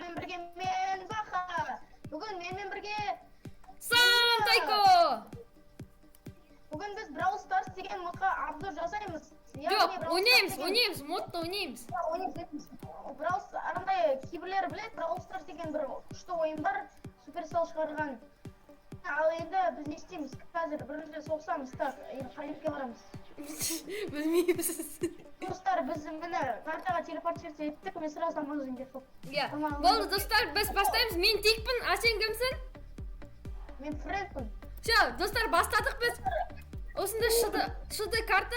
Сіздермен бірге мен, Баха. Бүгін менімен бірге Сантайко! Бүгін біз Brawl Stars деген модқа обзор жасаймыз. Жоқ, Яғни Brawl Stars ойнаймыз, деген- ойнаймыз, модты ойнаймыз. Иә, ойнаймыз. Brawl Stars андай кейбіреулер біледі, Brawl Stars деген бір күшті ойын бар, Supercell шығарған. Ал енді біз не істейміз? Қазір бірінші соғысамыз, так, енді қай жерге барамыз? Білмейміз. Достар, біз міне картаға телепортироваться еттік, мен сразу Amazon кетіп қалдым. Иә. Тамам. Болды, достар, біз бастаймыз. Мен Тикпін, а сен кімсің? Мен Фрэнкпін. Все, достар, бастадық біз. Осындай шыды, шыды карта.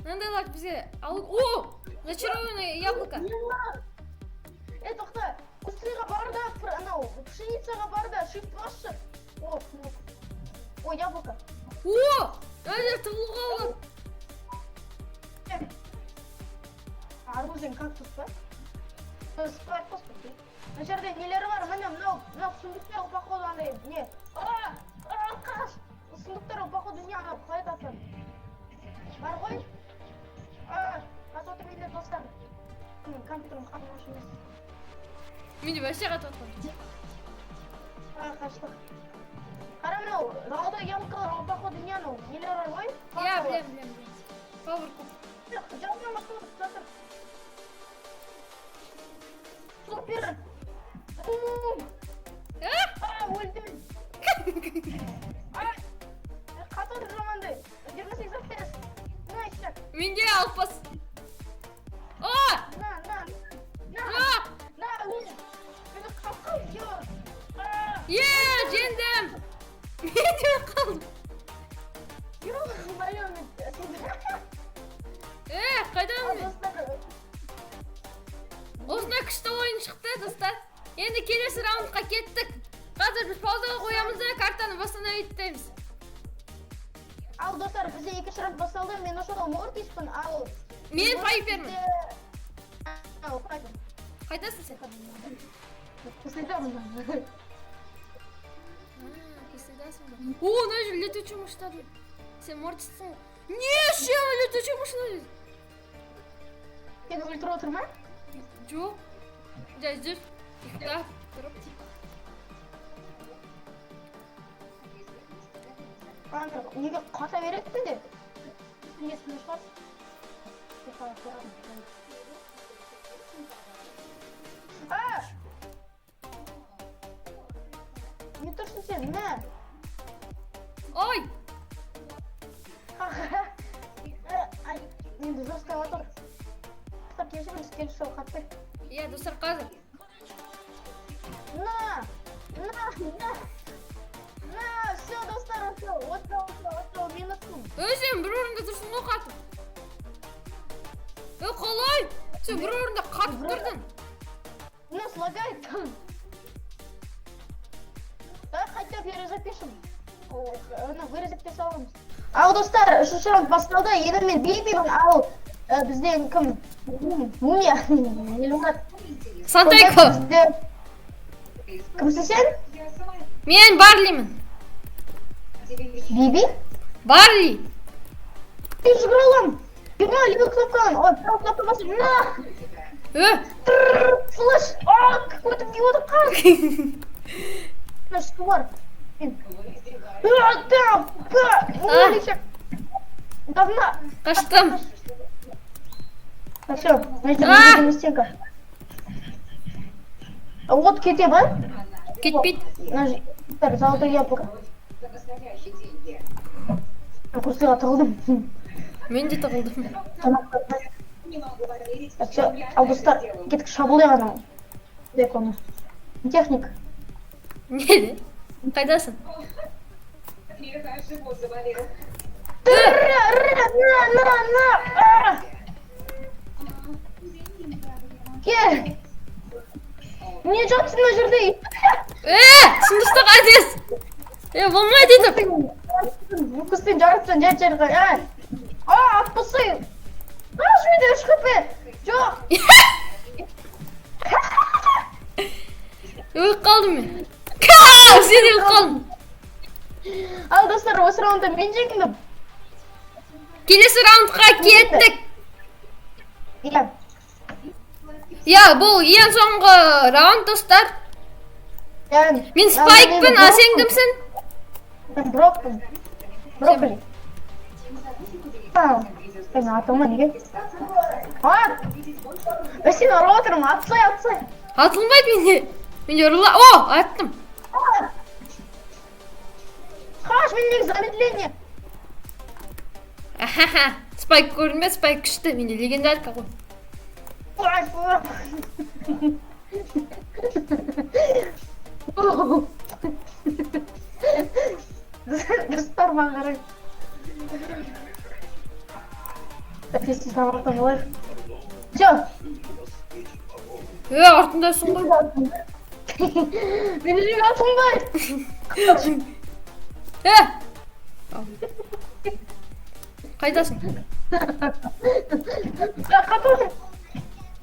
Мынандайлар бізге алу. О! Зачарованное яблоко. Е, тоқта, кустыға бар да, анау, пшеницаға бар да, shift басшы. О, кнопка. О, яблоко. О! Мына жерде тығылуға болады. Е. Арбуз бен кактус па? Спайк қоспа. Мына жерде нелері бар, міне мынау, мынау сұмдықтар ғой, походу андай, не. А, а, қаш! Сұмдықтар ғой, походу не, анау қалай атады? Бар ғой? А, қатып отыр менде, достар. Менің компьютерім қатып емес. Менде вообще қатып отқан. А, қаштық. Қара мынау, золотой яблоколар ғой, походу не анау, нелер бар ғой? Иә, білемін, білемін. Power куб. Жалған басып жатыр. Супер! Бум! А? А, өлдім. А, қатыр жамандай. 28 FPS. На, еще. Менде 60. О! На, на, на, А! на, өл. Мені қапқал, ё. А, Е, жеңдім! Мен де қалдым. ё, моё, мен- Е, қайдамын мен? Достар, Осындай күшті ойын шықты, достар. Енді келесі раундқа кеттік. Қазір біз паузаға қоямыз да картаны восстановить етеміз. Ал, достар, бізде екінші раунд басталды. Мен ошол Мортиспін, ал Мен Пайпермін. Ал, Пайпер. Қайдасың сен? Қосылдамын. А, қисылдасың ба? О, мына жерде летучий мыштар жүр. Сен Мортиссің ғой. Неше летучий мыштар жүр? Сені өлтіріп отыр ма? Жоқ. Жай жүр. Ұйықтап тұрып. Ана, неге қата береді де? Несін шығар? А! Не тұрсың сен, мә? Ой! Ай, енді жестко отыр. Достар, кешіріңіз, келесі жолы қатпай. Иә, достар, қазір. На! На! На! На! Все, достар, все, отыр, отыр, отыр, мен ұттым. Ей, сен бір орында тұрсың ғой қатып. Ей, қалай? Сен бір орында қатып тұрдың. У нас лагает там. Давай хотя бы перезапишем. Ана, вырезать те саламыз. Ал, достар, үшінші раунд басталды. Енді мен Бибимін, ал бізде кім? Мумия. Елмұрат. Сантайко. Бізде кімсің сен? Мен Барлимін. Биби? Барли. Мен жүгіре аламын. Жиырма левый кнопкадан. Ой, правый кнопка басып. На! Э, Трррр, Флэш! А, какой-то не отыр қаз. Мына что бар? Мен. А, да, да, А. өлесі. Давно. Қаштым. А все, значит, А! невидимая стенка. А вот кете ба? Кетпейді. Мына золотое яблоко. Курсыға тығылдым. Мен де тығылдым. Все, ал, достар, кеттік шабуылдайық анау. Бек оны. Техник. Не? Қайдасың? На, на, на! А! Кел! Не жатсың мына жерде? Е, сұмдықты қайтес. Е, болмайды өйтіп. Кустың жарыпсың, жат жерге. А, а, атпасай. А, менде 3 хп. Жоқ. Өліп қалдым мен. Ка, сен өліп қалдың. Ал, достар, осы раундта мен жеңдім. Келесі раундқа кеттік. Иә. Иә, бұл ең соңғы раунд, достар. Мен Спайкпын, а сен кімсің? Мен Брокпын. Брокколи. А, сен атылма неге? Ат! Мен сені ұрып отырмын, атсай, атсай. Атылмайды менде. Менде ұрыла. О, аттым. Қаш, мен негізі замедление. Ахаха. Спайк көрінбе, Спайк күшті. Менде легендарка ғой. Ой, ой. Достар, маған қарай. Тез тамақтан алайық. Все. Е, артындасың ғой. Мені неге атылмайды? Е! Ал. Қайдасың? Қатыр.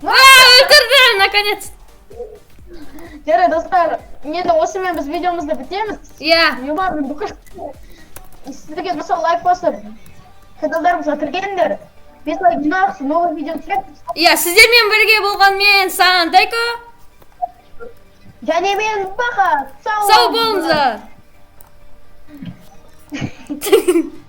А, өлтірдім, наконец. Жарайды, достар, енді осымен біз видеомызды бітеміз. Иә. Юмарның бүкіл сіздерге болса, лайк басып, каналдарымызға тіркеліңдер. 5 лайк жинақ, новый видео түсіреміз. Иә, сіздермен бірге болған мен, Сандайко. Және мен, Баха. Сау болыңыздар.